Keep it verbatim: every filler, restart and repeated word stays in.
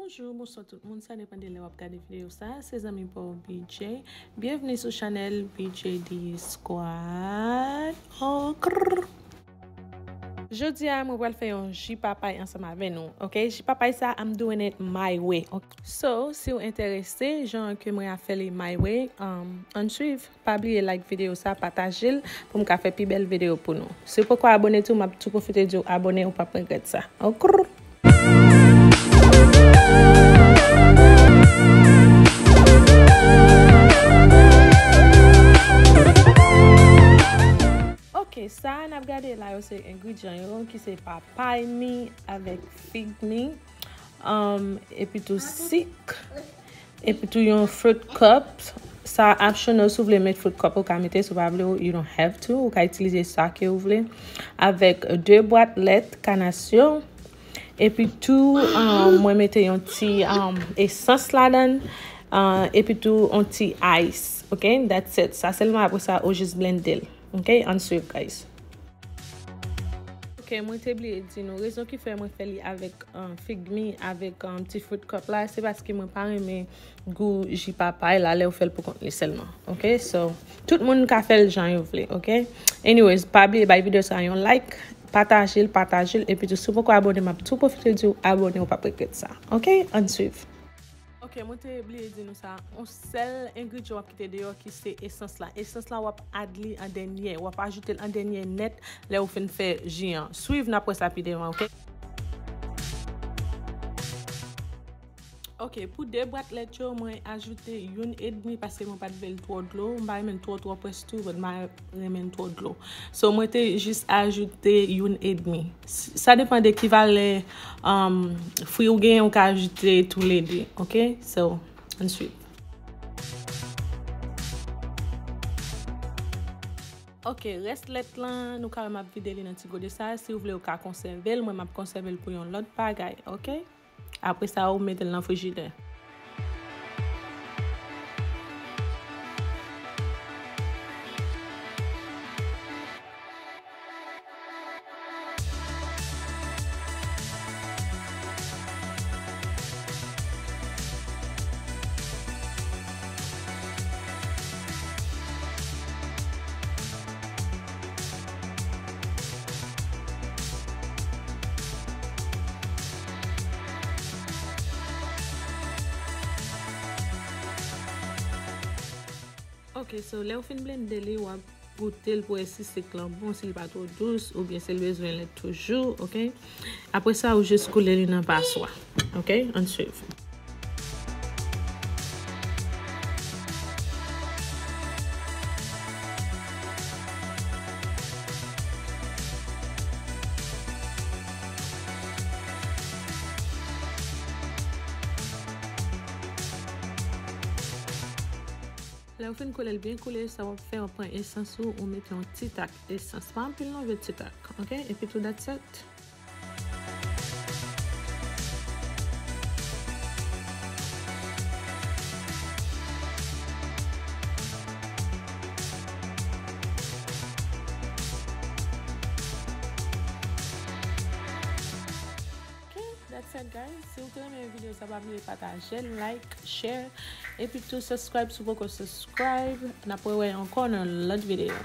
Bonjou, bonswa tout moun, sa depann de lè w ap gade videyo sa. Se zanmi pa w B J. Byenvni sou chanèl B J D Squad. Oh, krrr. Jodi a, mwen pral fè yon ji papay ansanm avè nou, ok? Ji papay sa, I'm doing it my way, ok? So, si w enterese, jan ke mwen ap fè li my way, um, ann swiv. Pa bliye like videyo sa, pataje l pou m ka fè pi bèl videyo pou nou. Si w poko abone tou, m ap tou pwofite di w abone, ou p ap regrèt sa. Ok. Ok, sa n ap gade la yo se engredyan yo, ki se papay mi avèk fig mi, um, epi tou sik, epi tou yon fruit cup. Sa optional, si w vle met fruit cup, ou ka mete, si w pa vle, you don't have to, ou ka itilize sa ke w vle. Avèk de bwat lèt kanasyon, epi tou, um, mwen mete yon ti, um, esans ladan, uh, epi tou yon ti ice, ok? That's it. Sa sèlman, apre sa, ou jis blende l. Ok, ann swiv, guys. Ok, mwen te bliye di nou, rezon ki fè mwen fè li avèk, um, fig mi, avèk, um, ti fruit cup la, se paske mwen pa renmen gou ji papay la, lè w fè l pou kont li sèlman. Ok, so, tout moun ka fè l jan yo vle, ok? Anyways, pa bliye bay videyo sa yon like, pataje l, pataje l, epi tou, si w poko abone, m ap tou pwofite di w abone, ou p ap regrèt sa. Ok, ann swiv. Ok, mwen te bliye di nou sa. Yon sèl engredyan w ap kite deyò ki se esans la. Esans la, w ap add li an dènye. W ap ajoute l an dènye nèt lè w fin fè ji an. Swiv n ap wè sa pi devan, ok? Ok, pou de bwat lèt yo, mwen ajoute youn edmi paske mwen pa t vle l twò dlo. M pa renmen l twò, twò près tou, but m pa renmen l twò dlo. So, mwen te jis ajoute youn edmi. S-, sa depann de ki valè, um, fwi ou genyen, ou ka ajoute toulede, ok? So, ann swiv. Ok, rès lèt lan, nou ka wè m ap vide li nan ti gode sa. Si w vle, ou ka konsève l. Mwen, m ap konsève l pou yon lòt bagay, ok? Apre sa, ou mete l nan frijidè. Ok, so lè w fin blende li, w ap goute l pou wè si sik lan bon, si l pa twò dous, oubyen si l bezwen lèt toujou, ok? Apre sa, ou jis koule li nan paswa, ok? Ann swiv. Lè w fin koule l byen koule, sa w ap fè, w ap pran esans ou, ou mete yon ti tak esans. Pa anpil non, jis ti tak, ok? Epi tou, that's it. Ok, that's it, guys. Si w te renmen videyo sa, pa bliye pataje l, like, share, epi tou subscribe si w poko subscribe. N ap wè ankò nan lòt videyo.